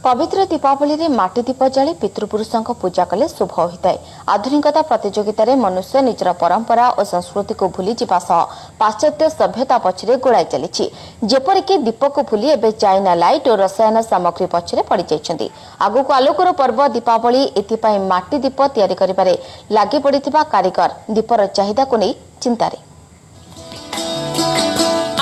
ପବିତ୍ର ଦୀପାବଳିରେ ମାଟି ଦୀପ ଜାଳି ପିତୃପୁରୁଷଙ୍କ ପୂଜା କଲେ ଶୁଭ ହୋଇଥାଏ। ଆଧୁନିକତା ପ୍ରତିଯୋଗିତାରେ ମନୁଷ୍ୟ ନିଜର ପରମ୍ପରା ଓ ସଂସ୍କୃତିକୁ ଭୁଲିଯିବା ସହ ପାଶ୍ଚାତ୍ୟ ସଭ୍ୟତା ପଛରେ ଗୋଡ଼ାଇ ଚାଲିଛି। ଯେପରିକି ଦୀପକୁ ଭୁଲି ଏବେ ଚାଇନା ଲାଇଟ୍ ଓ ରସାୟନ ସାମଗ୍ରୀ ପଛରେ ପଡ଼ିଯାଇଛନ୍ତି। ଆଗକୁ ଆଲୋକର ପର୍ବ ଦୀପାବଳି, ଏଥିପାଇଁ ମାଟି ଦୀପ ତିଆରି କରିବାରେ ଲାଗି ପଡ଼ିଥିବା କାରିଗର ଦୀପର ଚାହିଦାକୁ ନେଇ ଚିନ୍ତାରେ।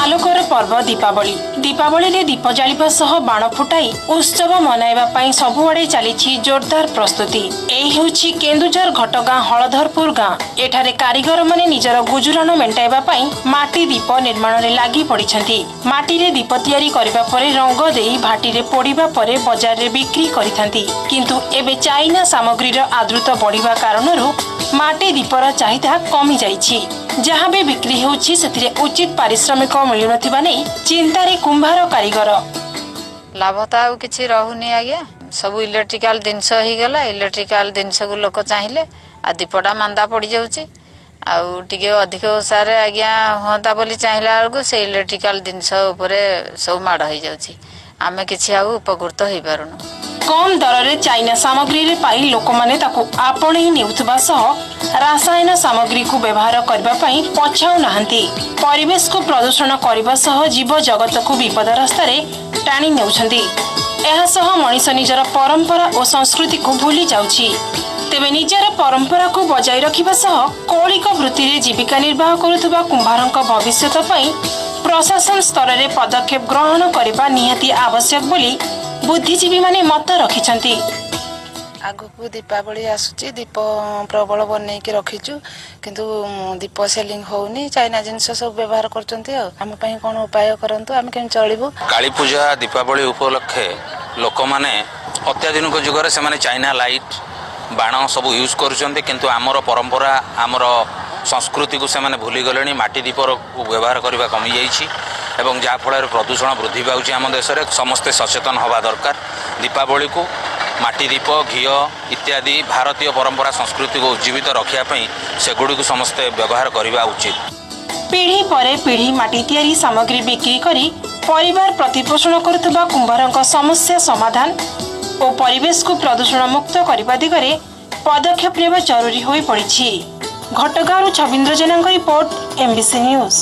ଆଲୋକର ପର୍ବ ଦୀପାବଳି। ଦୀପାବଳିରେ ଦୀପ ଜାଳିବା ସହ ବାଣ ଫୁଟାଇ ଉତ୍ସବ ମନାଇବା ପାଇଁ ସବୁଆଡ଼େ ଚାଲିଛି ଜୋରଦାର ପ୍ରସ୍ତୁତି। ଏହି ହେଉଛି କେନ୍ଦୁଝର ଘଟଗାଁ ହଳଧରପୁର ଗାଁ। ଏଠାରେ କାରିଗରମାନେ ନିଜର ଗୁଜୁରାଣ ମେଣ୍ଟାଇବା ପାଇଁ ମାଟି ଦୀପ ନିର୍ମାଣରେ ଲାଗି ପଡ଼ିଛନ୍ତି। ମାଟିରେ ଦୀପ ତିଆରି କରିବା ପରେ ରଙ୍ଗ ଦେଇ ଭାଟିରେ ପୋଡ଼ିବା ପରେ ବଜାରରେ ବିକ୍ରି କରିଥାନ୍ତି। କିନ୍ତୁ ଏବେ ଚାଇନା ସାମଗ୍ରୀର ଆଦୃତ ବଢ଼ିବା କାରଣରୁ ମାଟି ଦୀପର ଚାହିଦା କମିଯାଇଛି। ଯାହା ବି ବିକ୍ରି ହେଉଛି, ସେଥିରେ ଉଚିତ ପାରିଶ୍ରମିକ ମିଳୁନଥିବା ନେଇ ଚିନ୍ତାରେ କୁମ୍ଭାର କାରିଗର। ଲାଭ ତ ଆଉ କିଛି ରହୁନି ଆଜ୍ଞା। ସବୁ ଇଲେକ୍ଟ୍ରିକାଲ ଜିନିଷ ହେଇଗଲା। ଇଲେକ୍ଟ୍ରିକାଲ ଜିନିଷକୁ ଲୋକ ଚାହିଁଲେ ଆଉ ଦୀପଟା ମାନ୍ଦା ପଡ଼ିଯାଉଛି। ଆଉ ଟିକେ ଅଧିକ ଓସାରେ ଆଜ୍ଞା ହୁଅନ୍ତା ବୋଲି ଚାହିଁଲା ବେଳକୁ ସେ ଇଲେକ୍ଟ୍ରିକାଲ ଜିନିଷ ଉପରେ ସବୁ ମାଡ଼ ହେଇଯାଉଛି। ଆମେ କିଛି ଆଉ ଉପକୃତ ହେଇପାରୁନୁ। କମ୍ ଦରରେ ଚାଇନା ସାମଗ୍ରୀରେ ପାଇ ଲୋକମାନେ ତାକୁ ଆପଣେଇ ନେଉଥିବା ସହ ରାସାୟନ ସାମଗ୍ରୀକୁ ବ୍ୟବହାର କରିବା ପାଇଁ ପଛାଉ ନାହାନ୍ତି। ପରିବେଶକୁ ପ୍ରଦୂଷଣ କରିବା ସହ ଜୀବ ଜଗତକୁ ବିପଦ ରାସ୍ତାରେ ଟାଣି ନେଉଛନ୍ତି। ଏହା ସହ ମଣିଷ ନିଜର ପରମ୍ପରା ଓ ସଂସ୍କୃତିକୁ ଭୁଲି ଯାଉଛି। ତେବେ ନିଜର ପରମ୍ପରାକୁ ବଜାୟ ରଖିବା ସହ କୌଳିକ ବୃତ୍ତିରେ ଜୀବିକା ନିର୍ବାହ କରୁଥିବା କୁମ୍ଭାରଙ୍କ ଭବିଷ୍ୟତ ପାଇଁ ପ୍ରଶାସନ ସ୍ତରରେ ପଦକ୍ଷେପ ଗ୍ରହଣ କରିବା ନିହାତି ଆବଶ୍ୟକ ବୋଲି ବୁଦ୍ଧିଜୀବୀମାନେ ମତ ରଖିଛନ୍ତି। ଆଗକୁ ଦୀପାବଳି ଆସୁଛି। ଦୀପ ପ୍ରବଳ ବନେଇକି ରଖିଛୁ, କିନ୍ତୁ ଦୀପ ସେଲିଂ ହଉନି। ଚାଇନା ଜିନିଷ ସବୁ ବ୍ୟବହାର କରୁଛନ୍ତି। ଆଉ ଆମ ପାଇଁ କ'ଣ ଉପାୟ କରନ୍ତୁ, ଆମେ କେମିତି ଚଳିବୁ? କାଳୀ ପୂଜା, ଦୀପାବଳି ଉପଲକ୍ଷେ ଲୋକମାନେ ଅତ୍ୟାଧୁନିକ ଯୁଗରେ ସେମାନେ ଚାଇନା ଲାଇଟ୍, ବାଣ ସବୁ ୟୁଜ୍ କରୁଛନ୍ତି। କିନ୍ତୁ ଆମର ପରମ୍ପରା, ଆମର ସଂସ୍କୃତିକୁ ସେମାନେ ଭୁଲିଗଲେଣି। ମାଟି ଦୀପରକୁ ବ୍ୟବହାର କରିବା କମିଯାଇଛି ଏବଂ ଯାହାଫଳରେ ପ୍ରଦୂଷଣ ବୃଦ୍ଧି ପାଉଛି ଆମ ଦେଶରେ। ସମସ୍ତେ ସଚେତନ ହେବା ଦରକାର। ଦୀପାବଳିକୁ ମାଟି ଦୀପ, ଘିଅ ଇତ୍ୟାଦି ଭାରତୀୟ ପରମ୍ପରା ସଂସ୍କୃତିକୁ ଉଜ୍ଜୀବିତ ରଖିବା ପାଇଁ ସେଗୁଡ଼ିକୁ ସମସ୍ତେ ବ୍ୟବହାର କରିବା ଉଚିତ। ପିଢ଼ି ପରେ ପିଢ଼ି ମାଟି ତିଆରି ସାମଗ୍ରୀ ବିକ୍ରି କରି ପରିବାର ପ୍ରତିପୋଷଣ କରୁଥିବା କୁମ୍ଭାରଙ୍କ ସମସ୍ୟା ସମାଧାନ ଓ ପରିବେଶକୁ ପ୍ରଦୂଷଣ ମୁକ୍ତ କରିବା ଦିଗରେ ପଦକ୍ଷେପ ନେବା ଜରୁରୀ ହୋଇପଡ଼ିଛି। ଘଟଗାଁରୁ ଛବିନ୍ଦ୍ର ଜେନାଙ୍କ ରିପୋର୍ଟ, ଏମ୍ବିସି ନ୍ୟୁଜ୍।